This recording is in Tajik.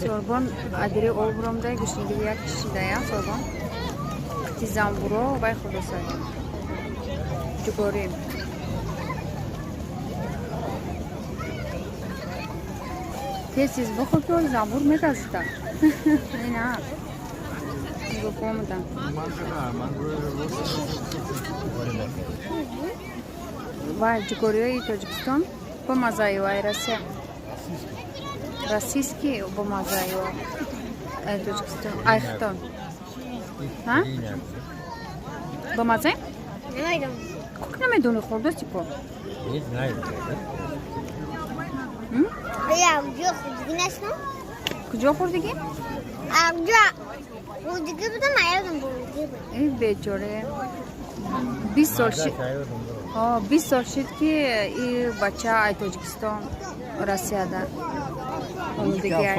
Сорбон адири об ромда, гушнигири як кишидая сорбон. Қити замбуро вай худосай. Ҷугорӣ. Тез тез бихӯр, ки оли замбур мегазида. Ина. Нигоҳ омадан. Вай ҷугориҳои Тоҷикистон бо маззаи вай Россия. Российский бо маззаи Тоҷикистон. Ай Хитой. Ҳа? Бо маззаи? Намедонам. Как намедонӣ, хӯрдасти ко? Я куҷо хӯрдагӣ нестам? Куҷо хӯрдагӣ? Куҷо хӯрдагӣ будам, аёдам бурдагӣ буд. Эй бечоре. 20 сол шид. 20 сол шид, ки и бача ай Тоҷикистон Россияда омадагӣ.